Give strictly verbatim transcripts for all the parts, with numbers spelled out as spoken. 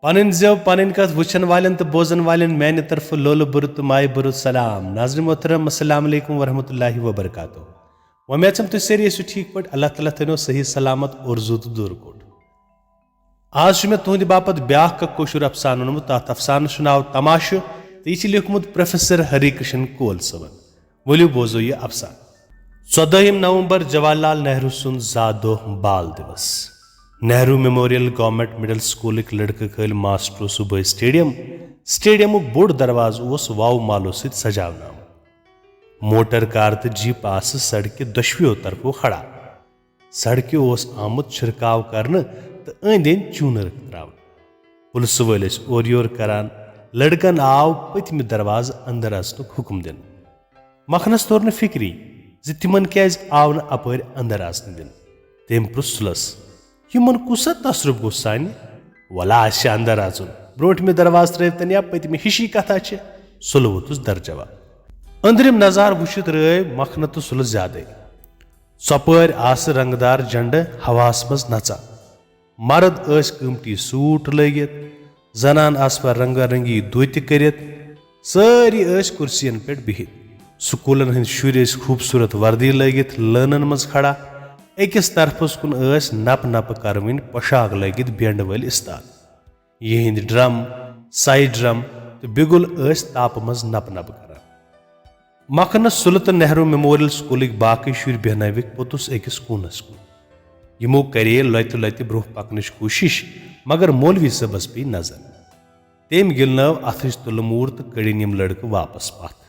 پنٕنۍ زٮ۪و، پنٕنۍ کتھ وٕچھن والٮ۪ن تہٕ بوزن والٮ۪ن میانہِ طرفہٕ لولہٕ بُرٕ تہٕ مایہِ بُرٕ سلام۔ ناظرین محترم، السلام علیکم ورحمۃ اللہ وبرکاتہ۔ وۄمید چھم تُہۍ سٲری ٲسِو ٹھیٖک پٲٹھۍ۔ اللہ تعالیٰ تھٲینو صحیح سلامت اور زُو تہٕ دوٗر کوٚٹ۔ آز چھُ مےٚ تُہنٛدِ باپتھ بیاکھ اکھ کٲشُر افسانہٕ اوٚنمُت۔ تتھ افسانس چھُ ناو تماشہٕ تہٕ یہِ چھُ لیوٗکھمُت پروفیسر ہری کرشن کول صٲبن۔ ؤلِو بوزو یہِ افسانہٕ۔ ژۄدٲہِم نومبر، جواہر لال نہروٗ سُنٛد زا دۄہ، بال دِوس۔ نہروٗ میموریل گورنمنٹ مڈل سکولٕکۍ لڑکہٕ کھٲلۍ ماسٹرو صبحٲے سٹیڈیم۔ سٹیڈیمُک بوٚڑ دروازٕ اوس واو مالو سۭتۍ سجاونہٕ آمُت۔ موٹر کار تہٕ جیپ آسہٕ سڑکہِ دۄشوٕیو طرفو کھڑا۔ سڑکہِ اوس آمُت چھرکاو کرنہٕ تہٕ أنٛدۍ أنٛدۍ چوٗنہٕ تراونہٕ۔ پُلسہٕ وٲلۍ ٲسۍ اورٕ یور کران۔ لڑکن آو پٔتمہِ دروازٕ اندر اژنُک حکم دِنہٕ۔ مکھنس توٚر نہٕ فکری زِ تِمن کیازِ آو نہٕ اپٲرۍ اندر اژنہٕ دِنہٕ۔ تٔمۍ پرُژھ سُلس، "یِمن کُس سا تصرُف گوٚو سانہِ؟ ولا، اسہِ چھِ اندر اژُن۔ برونٹھمہِ دروازٕ ترٲوتن یا پٔتمہِ، ہِشی کتھا چھِ۔" سُلہٕ ووٚتھُس درجواب۔ أنٛدرِم نظارٕ وٕچھِتھ رٲوۍ مکھنہٕ تہٕ سُلہٕ زیادَے۔ ژۄپٲرۍ آسہٕ رنگدار جنڈٕ ہوہس منٛز نژان۔ مرد ٲسۍ قۭمتی سوٗٹ لٲگِتھ، زنان آسہٕ پتہٕ رنگا رنگی دُتۍ کٔرِتھ۔ سٲری ٲسۍ کُرسین پٮ۪ٹھ بِہِتھ۔ سکوٗلن ہٕنٛدۍ شُرۍ ٲسۍ خوٗبصوٗرت وردی لٲگِتھ لٲنن منٛز کھڑا۔ أکِس طرفس کُن ٲسۍ نپہٕ نپہٕ کروٕنۍ پۄشاک لٲگِتھ بینڈ وٲلۍ استاد۔ یِہنٛدۍ ڈرم، سایڈ ڈرم تہٕ بِگُل ٲسۍ تاپہٕ منٛز نپہٕ نپہٕ کران۔ مکھنس، سُلہٕ تہٕ نہروٗ میموریل سکوٗلٕکۍ باقٕے شُرۍ بیہنٲوِکھ پوٚتُس أکِس کوٗنس کُن۔ یِمو کرے لۄتہِ لۄتہِ برونٛہہ پکنٕچ کوٗشش، مگر مولوی صٲبس پیٚیہِ نظر۔ تٔمۍ گِلنٲو اتھٕچ تُلہٕ موٗر تہٕ کٔڑِن یِم لڑکہٕ واپس پتھ۔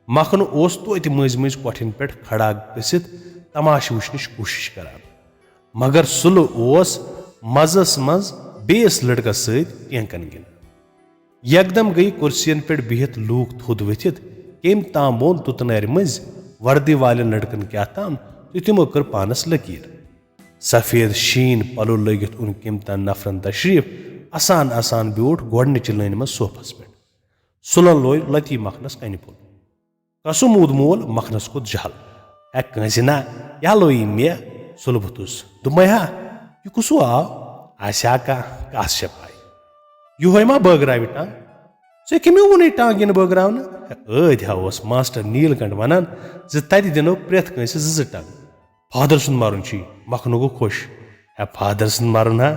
مکھنہٕ اوس توتہِ مٔنٛزۍ مٔنٛزۍ کۄٹھٮ۪ن پٮ۪ٹھ کھڑا گٔژھِتھ تماشہٕ وٕچھنٕچ کوٗشش کران، مگر سُلہٕ اوس مزس منٛز بیٚیِس لڑکس سۭتۍ ٹینکن گِنٛدان۔ یکدم گٔیہِ کُرسین پٮ۪ٹھ بِہِتھ لوٗکھ تھوٚد ؤتھِتھ، کٔمۍ تام ووٚن تُتہٕ نارِ مٔنٛزۍ وردی والٮ۪ن لڑکن کیٛاہ تام تہٕ تِمو کٔر پانس لکیٖر۔ سفید شیٖن پلو لٲگِتھ اوٚن کٔمۍ تام نفرن تشریف۔ اسان اسان بیوٗٹھ گۄڈنِچہِ لٲنہِ منٛز صوفس پٮ۪ٹھ۔ سُلن لوے لتی مکھنس کنہِ پوٚل۔ کسُمود مول مکھنس کھوٚت جہل۔ "ہے کٲنٛسہِ نا، یہِ ہا لویی مےٚ۔" سُلہٕ ووٚتھُس۔ دوٚپمَے ہا، "یہِ کُس ہیوٗ آو؟ آسہِ ہا کانٛہہ، کس چھےٚ پَے؟ یِہوے ما بٲگراوِ ٹنٛگ؟ ژےٚ کٔمۍ ووٚنُے ٹنٛگ یِنہٕ بٲگراونہٕ؟" ہے، ٲدۍ ہا اوس ماسٹر نیٖل کنٹھ ونان زِ تتہِ دِنو پرٛٮ۪تھ کٲنٛسہِ زٕ زٕ ٹنٛگ۔ فادر سُنٛد مرُن چھُے، مکھنہٕ گوٚو خۄش۔ ہے، فادر سُنٛد مرُن ہا؟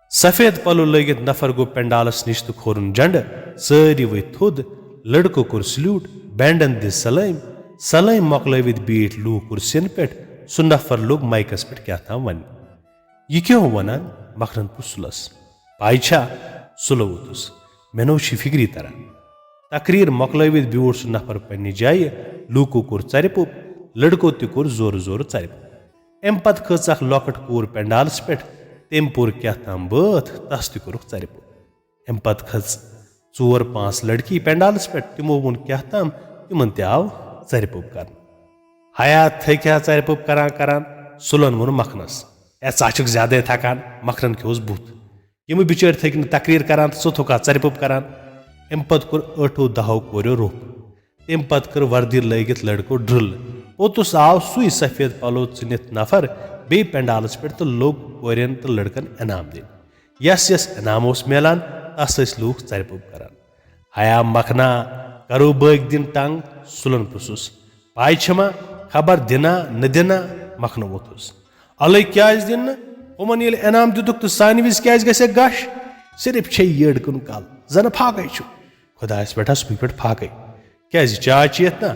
سفید پلو لٲگِتھ نفر گوٚو پنڈالس نِش تہٕ کھورُن جنڈٕ۔ سٲری ؤتھۍ تھوٚد، لڑکو کوٚر سلیوٹ، بینڈن دِژ سلٲمۍ۔ سلٲمۍ مۄکلٲوِتھ بیٖٹھۍ لوٗکھ کُرسین پٮ۪ٹھ۔ سُہ نفر لوٚگ مایکس پٮ۪ٹھ کیٛاہ تام وننہِ۔ "یہِ کیٛاہ ہو ونان؟" مکھنن پرُژھ سُلس۔ "پاے چھا؟" سُلہٕ ووٚتھُس۔ "مےٚ نو چھِ فکری تران۔" تقریر مۄکلٲوِتھ بیوٗٹھ سُہ نفر پننہِ جایہِ۔ لوٗکو کوٚر ژرِ پوٚپ، لڑکو تہِ کوٚر زورٕ زورٕ ژرِ پوٚپ۔ امہِ پتہٕ کھٔژ اکھ لۄکٕٹ کوٗر پنڈالس پٮ۪ٹھ۔ تٔمۍ پوٚر کیٛاہ تام بٲتھ، تس تہِ کوٚرُکھ ژرِ پوٚپ۔ امہِ پتہٕ کھٔژ ژور پانٛژھ لڑکی پنڈالس پٮ۪ٹھ، تِمو ووٚن کیٛاہ تام، تِمن تہِ آو ژرِ پوٚپ کرنہٕ۔ حیات تھٔکۍ ہا ژرِ پوٚپ کران کران۔ سُلن ووٚن مکھنس، "ہے، ژٕ ہا چھُکھ زیادے تھکان۔" مکھنن کھیوٚوس بُتھ۔ یِم بِچٲرۍ تھٔکۍ نہٕ تقریر کران تہٕ ژٕ تھوٚکھ ہا ژرِ پوٚپ کران۔ امہِ پتہٕ کوٚر ٲٹھو دہو کورٮ۪و روٚف۔ تمہِ پتہٕ کٔر وردی لٲگِتھ لڑکو ڈرل۔ پوٚتُس آو سُے سفید پلو ژٕنِتھ نفر بیٚیہِ پنڈالس پٮ۪ٹھ تہٕ لوٚگ کورٮ۪ن تہٕ لڑکن انعام دِنہِ۔ یس یس انعام اوس میلان، تس ٲسۍ لوٗکھ ژرِ پوٚپ کران۔ "ہیا مکھنا، کرو بٲگۍ دِن ٹنگ؟" سُلن پرُژھُس۔ "پاے چھما، خبر دِنا نہٕ دِنا؟" مکھنہٕ ووٚتھُس۔ "الے کیازِ دِن نہٕ؟ ہُمن ییٚلہِ انعام دِتُکھ تہٕ سانہِ وِزِ کیازِ گژھِ گش؟ صرف چھے یٔڈ کُن کل، زنہٕ پھاکے چھُ۔" خۄدایس پٮ۪ٹھ ہا صُبحہِ پٮ۪ٹھ پھاکے۔ کیازِ، چاے چیٚتھ نا؟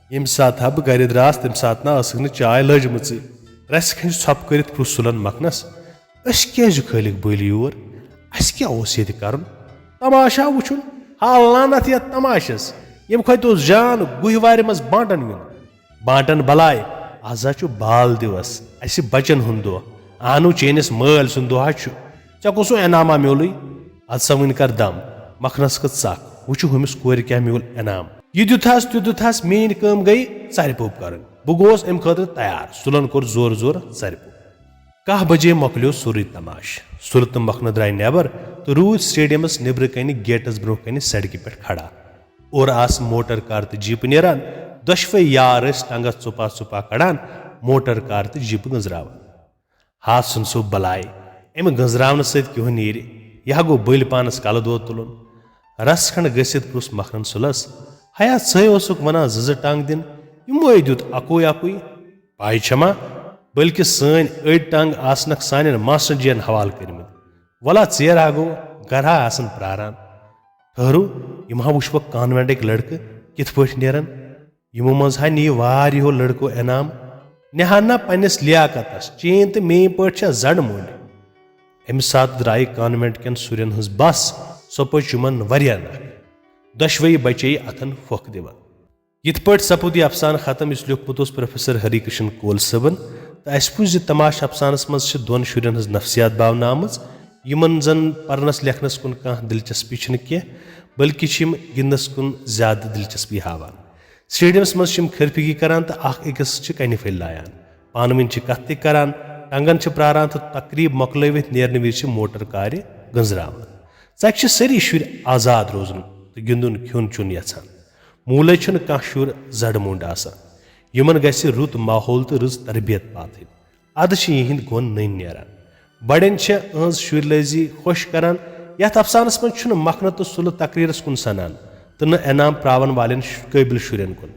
ییٚمہِ ساتہٕ ہا بہٕ گرِ دراس، تمہِ ساتہٕ نا ٲسٕکھ نہٕ چاے لٔجمٕژٕے۔ رژھِ کھنٛجہِ ژھۄپہٕ کٔرِتھ پرُژھ سُلن مکھنس، "أسۍ کیازِ کھٲلِکھ بٔلۍ یور؟ اسہِ کیٛاہ اوس ییٚتہِ کرُن؟ تماشہ وُچھُن؟ ہا لعنت یتھ تماشس! ییٚمہِ کھۄتہِ اوس جان گُہۍ وارِ منٛز بانٹن یُن۔" "بانٹن بلاے، از ہا چھُ بال دِوس، اسہِ بچن ہُنٛد دۄہ۔ اہنو، چٲنِس مٲلۍ سُنٛد دۄہ ہا چھُ۔ ژےٚ کُس ہیوٗ انعاما میوٗلٕے؟ ادٕ سا وُنہِ کر دم۔" مکھنس کھٔژ ژکھ، وُچھِ ہُمِس کورِ کیٛاہ میوٗل انعام۔ یہِ دیُت ہس، تہِ دیُت ہس، میٲنۍ کٲم گٔیہِ ژرِ پوٚپ کرٕنۍ۔ بہٕ گوس امہِ خٲطرٕ تیار۔ سُلن کوٚر زورٕ زورٕ ژرِ پوٚپ۔ کاہ بجے مۄکلیو سورُے تماشہٕ۔ سُلہٕ تہٕ مکھنہٕ درٛاے نٮ۪بر تہٕ روٗدۍ سٹیڈیمس نیبرٕ کنہِ گیٹس برونٛہہ کنہِ سڑکہِ پٮ۪ٹھ کھڑا۔ اورٕ آسہٕ موٹر کار تہٕ جیپہٕ نیران۔ دۄشوے یار ٲسۍ ٹنگس ژوٚپا ژوٚپا کڑان، موٹر کار تہٕ جیپہٕ گٔنزراوان۔ ہا سُن سُہ بلاے، امہِ گٔنزراونہٕ سۭتۍ کیُہُن نیرِ؟ یہِ ہا گوٚو بٔلۍ پانس کلہٕ دود تُلُن۔ رس کھنڈ گٔژھِتھ پرُژھ مکھنن سُلس، ہیا ژٕے اوسُکھ ونان زٕ زٕ ٹنگ دِن، یِموے دیُت اکُے اکُے۔ پاے چھما، بلکہِ سٲنۍ أڑۍ ٹنگ آسنکھ سانٮ۪ن ماسٹر جین حوالہٕ کٔرمٕتۍ۔ ولا ژیر ہا گوٚو، گرٕ ہا آسن پراران۔ ٹھٔہرو، یِم ہا وٕچھوکھ کانوینٹٕکۍ لڑکہٕ کِتھ پٲٹھۍ نیرن۔ یِمو منٛز ہا نِیہِ واریاہو لڑکو انعام۔ نِہان نہ پننِس لیاقتس، چین تہٕ میٲنۍ پٲٹھۍ چھےٚ زڈ مۄنڈ۔ امہِ ساتہٕ درٛایہِ کانوینٹ کٮ۪ن شُرٮ۪ن ہٕنٛز بس، سۄ پٔچ یِمن واریاہ نکھٕ۔ دۄشوے بچے اتھن پھۄکھ دِوان۔ یِتھ پٲٹھۍ سپُد یہِ افسانہٕ ختم یُس لیوٗکھمُت اوس پروفیسر ہری کرشن کول صٲبن، تہٕ اسہِ وُچھ زِ تماشہٕ افسانس منٛز چھِ دۄن شُرٮ۪ن ہٕنٛز نفسیات باونہٕ آمٕژ، یِمن زن پرنس لیکھنس کُن کانٛہہ دلچسپی چھنہٕ کینٛہہ، بلکہِ چھِ یِم گِنٛدنس کُن زیادٕ دلچسپی ہاوان۔ سٹیڈیمس منٛز چھِ یِم کھرپھگی کران تہٕ اکھ أکِس چھِ کنہِ پھٔلۍ لایان، پانہٕ ؤنۍ چھِ کتھ تہِ کران، ٹنگن چھِ پراران تہٕ تقریب مۄکلٲوِتھ نیرنہٕ وِزِ چھِ موٹر کارِ گٔنزراوان۔ ژکہِ چھِ سٲری شُرۍ آزاد روزُن تہٕ گِنٛدُن کھیوٚن چیوٚن یژھان۔ موٗلے چھُنہٕ کانٛہہ شُر زڈ مۄنڈ آسان۔ یِمن گژھِ رُت ماحول تہٕ رٕژ تربیت پاتھٕنۍ۔ ادٕ چھِ یِہنٛدۍ گۄن نٔنۍ نیران۔ بڑٮ۪ن چھےٚ أہنٛز شُرۍ لٲزی خۄش کران۔ یتھ افسانس منٛز چھُنہٕ مکھنہٕ تہٕ سُلہٕ تقریرس کُن سنان تہٕ نہٕ انعام پراون والٮ۪ن ش-، قٲبل شُرٮ۪ن کُن۔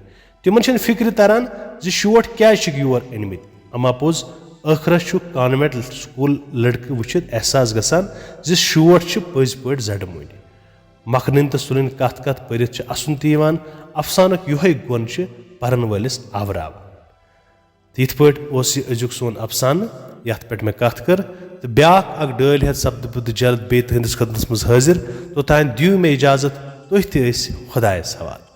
تِمن چھنہٕ فکرِ تران زِ شوٹھ کیازِ چھِکھ یور أنمٕتۍ۔ اما پوٚز، ٲخرس چھُ کانوینٹ سکول لڑکہٕ وٕچھِتھ احساس گژھان زِ شوٹھ چھِ پٔزۍ پٲٹھۍ زڈٕ مۄنڈ۔ مکھنٕنۍ تہٕ سُلٕنۍ کتھ کتھ پٔرِتھ چھِ اسُن تہِ یِوان۔ افسانُک یِہوٚے گۄن چھُ پرن وٲلِس آوراوان۔ تہٕ یِتھ پٲٹھۍ اوس یہِ أزیُک سون افسانہٕ، یتھ پٮ۪ٹھ مےٚ کتھ کٔر، تہٕ بیٛاکھ اکھ ڈٲلۍ ہٮ۪تھ سپدٕ بہٕ تہٕ جلد بیٚیہِ تُہنٛدِس خدمتس منٛز حٲضِر۔ توٚتام دِیِو مےٚ اجازت، تُہۍ تہِ ٲسۍ خۄدایس حوالہٕ۔